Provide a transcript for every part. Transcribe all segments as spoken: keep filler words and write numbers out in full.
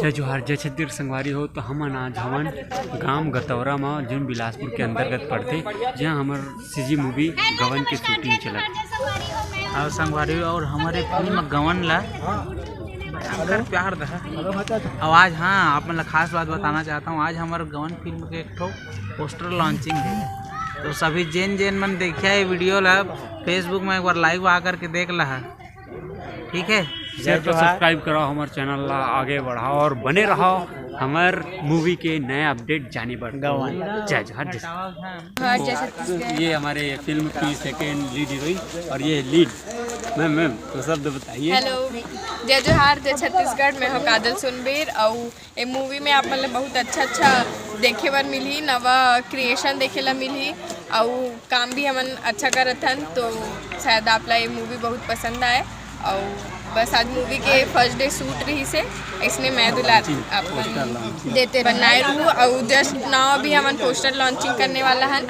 जय जोहार, जय छत्तीसगढ़ संगवारी हो। तो हमन आज हवन गांव गतौरा म, जोन बिलासपुर के अंतर्गत पड़थे, जहां हमर सीजी मूवी गवन के शूटिंग चलत। और संगवारी और हमारे फिल्म गवन ला भयंकर प्यार दहा। और आज, हाँ, आप मन ला खास बात बताना चाहता हूँ, आज हमारे गवन फिल्म के एक ठो पोस्टर लॉन्चिंग है। तो सभी जेन जेन मन देखिया ये वीडियो ला, Facebook में एक बार लाइव आ करके देख लहा। ठीक है, जय शेयर करो, जोहार। सब्सक्राइब करो हमारे चैनल ला, आगे बढ़ाओ और बने रहो हमार मूवी के नए अपडेट जाने बर। गवन। जय जोहार, जय। जोहार, जय छत्तीसगढ़। ये हमारे फिल्म की सेकेंड लीड हीरोइन और ये लीड मैम, मैम, तो शब्द बताइए। हेलो, जय जोहार, जय छत्तीसगढ़। मैं हूँ काजल सोनबेर और ए मूवी में आप मन ल बहुत अच्छा अच्छा देखे बर मिलही, नवा क्रिएशन देखे ला मिलही, अउ काम भी हमन अच्छा करत हन, तो शायद आप ला ये मूवी बहुत पसंद आए। अउ बस आज मूवी के फर्स्ट डे शूट रही से, इसने मैं दुलार आप मन देते बनाए रहू। अउ जस्ट नाउ अभी हमन पोस्टर लॉन्चिंग करने वाला हन,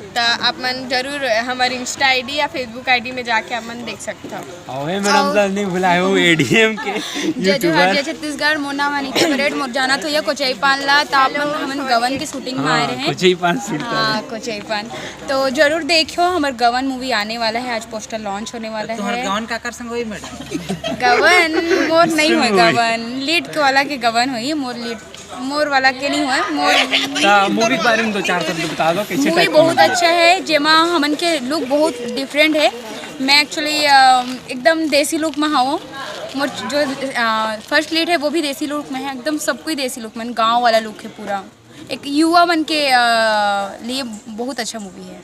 तो आप मन जरूर हमारे इंस्टा आईडी या फेसबुक आईडी में जाके आप मन देख सकते हो। अउ हे मैडम, और सर नहीं भुलाए हो, एडीएम के जय जोहार, यूट्यूबर। जय छत्तीसगढ़, मोर नाम अनिता परेड, मोर जाना तो ये कोचई पान ला, त आप मन हमन गवन की शूटिंग में आए हाँ, रहे। कोचई पान सीन हाँ, कोचई पान। तो जरूर देखियो, हमार गवन मूवी आने वाला है, आज पोस्टर लॉन्च होने वाला तुम्हार है। गवन काकर संग होई मैडम? गवन मोर नहीं होय, गवन लीड के वाला के गवन होई, मोर लीड मोर वाला के नहीं होय, मोर ता मूवी के बारे में दो चार शब्द बता दो, कैसे मूवी टाइप का बहुत मूवी है? अच्छा है, जेमा हमन के लुक बहुत डिफरेंट है। मैं एक्चुअली एकदम देसी लुक में हूँ। मोर जो फर्स्ट लीड है वो भी देसी लुक में है, एकदम सब कोई देसी लुक में, गांव वाला लुक है पूरा। एक युवा मन के अ, लिए बहुत अच्छा मूवी है,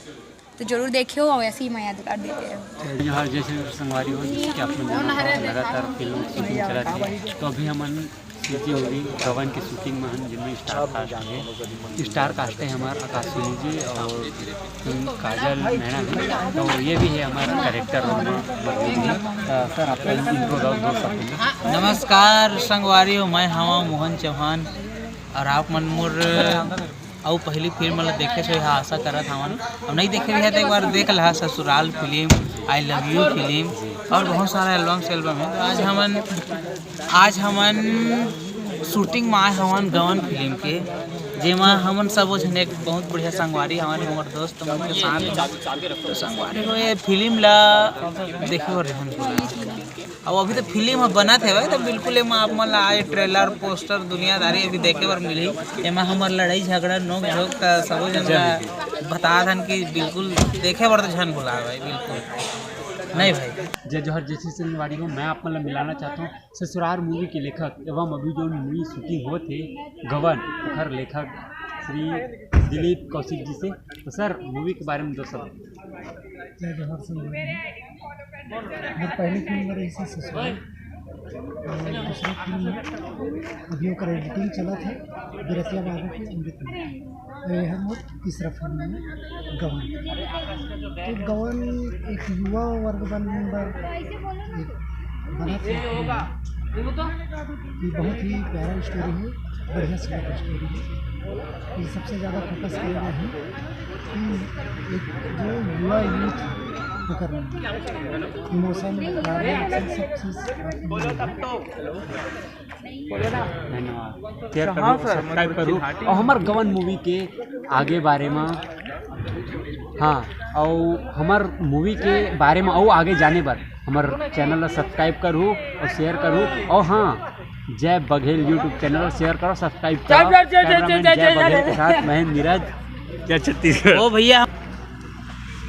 तो जरूर देखियो और ऐसे ही मया दुलार देते रहो। जोहार, जय छत्तीसगढ़ संगवारी हो, जैसे कि आप लोग जानत हो, लगातार फिल्म शूटिंग चलत है, तो अभी हमन सीजी मूवी गवन के शूटिंग में हन, जिनमें स्टार कास्ट है। स्टार कास्ट है हमार आकाश सोनी जी और काजल मैडम है, तो ये भी है हमारा कैरेक्टर रोल में मौजूद है। तो सर, आप लोग इंट्रो दो, दो शब्द में। नमस्कार संगवारी हो, मैं हवा मोहन चौहान और आप मन मोर अउ पहली फिल्म ला देखे सो, यह आशा करत हवन। अब नहीं देखे रहे तो एक बार देख लहा, ससुराल film, I love you film और बहुत सारा एल्बम से एल्बम है। तो आज हमन, आज हमन शूटिंग में आए हवन गवन फिल्म के, जेमा हमन सबो झन एक बहुत बढ़िया संगवारी हवन, हमर दोस्त मन के साथ। तो संगवारी हो ये फिल्म ला देखे बर झन भुला। अब अभी तो फिल्म ह बनत हवय, तो बिल्कुल एमा आप मन ला आज ट्रेलर, पोस्टर, दुनियादारी अभी देखे बर मिलही। एमा हमर लड़ाई झगड़ा नोक झोंक त सबो जन ला बता दन कि बिल्कुल देखे बर तो झन भुलाए भाई, बिल्कुल नहीं भाई। जय जोहार, जय छत्तीसगढ़ संगवारी हो, मैं आप मन ला मिलाना चाहता हूँ ससुराल मूवी के लेखक एवं अभी जो मूवी शूटिंग होत हे गवन, ओखर लेखक श्री दिलीप कौशिक जी से। तो सर, मूवी के बारे में दो शब्द। जय जोहार संगवारी हो। मोर पहली फिल्म रही थी ससुराल, और दूसरी फिल्म अभी ओकर एडिटिंग चलत है, बिरतिया बाबू के अमृत में। और ये है मोर तीसरा फिल्म है गवन। तो गवन एक युवा वर्ग मन बर एक बड़ा फिल्म है। ये बहुत ही प्यारा स्टोरी है, बढ़िया स्टोरी है। ये सबसे ज़्यादा फोकस किया गया है कि एक जो युवा यूथ होकर इमोशन, सब चीज़। धन्यवाद। शेयर करू, सब्सक्राइब करू और हमर गवन मूवी के आगे बारे में, हाँ, और हमर मूवी के बारे में और आगे जाने बर हमर चैनल ला सब्सक्राइब करू और शेयर करू। और हाँ, जय बघेल YouTube चैनल ला शेयर करो, सब्सक्राइब करो। जय, जय, जय, जय, कैमरामैन जय, जय जय, बघेल जय। के साथ मैं नीरज। जय छत्तीसगढ़। ओ भैया।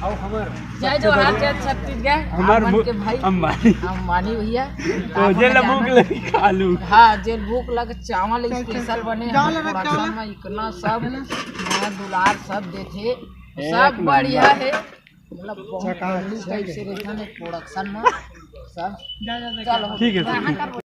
और हमर जय जोहार, जय छत्तीसगढ़। हमर आप मन मु-, के भाई अंबानी। अंबानी भैया। तो आप जे मन ला भूख जानत लगी, खा लू। हाँ, जे भूख लग, चावल स्पेशल बने, चावल हम रख, प्रोडक्शन चावल। में इतना सब मया दुलार सब देथे, एक सब नंबर। बढ़िया है, मतलब बहुत झकास, बढ़िया टाइप से रहता है प्रोडक्शन में सब। चलो। ठीक है सर, ठीक है।